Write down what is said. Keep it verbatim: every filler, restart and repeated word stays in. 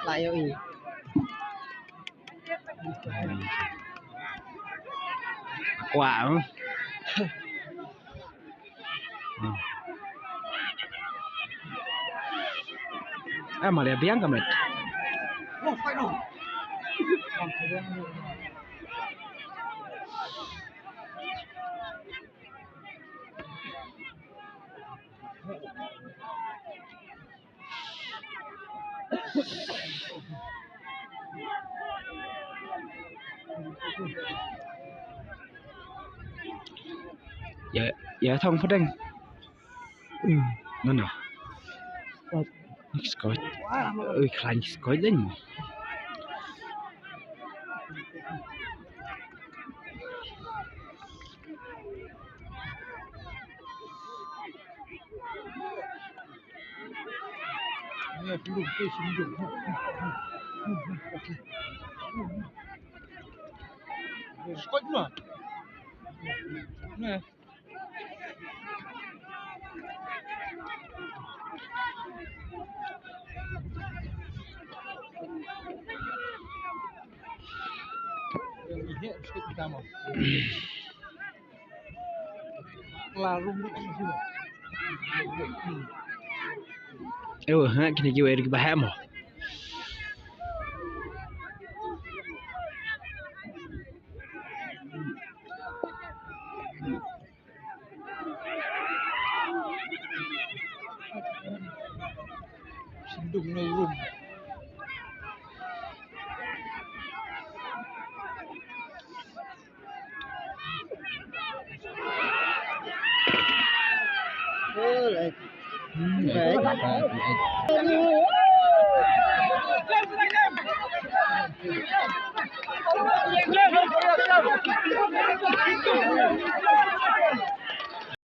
Lai ïohi. Kwah, eh? Hmm. Ah, malah biang ka met. Ïa, ïa thong pdeng. Hmm, no, no. Skoj. Ui, khlaiñ skoj lem. Skoj noh. Neh. Ewa, ha, kine ki wei ki ba hemo. Sindung no room.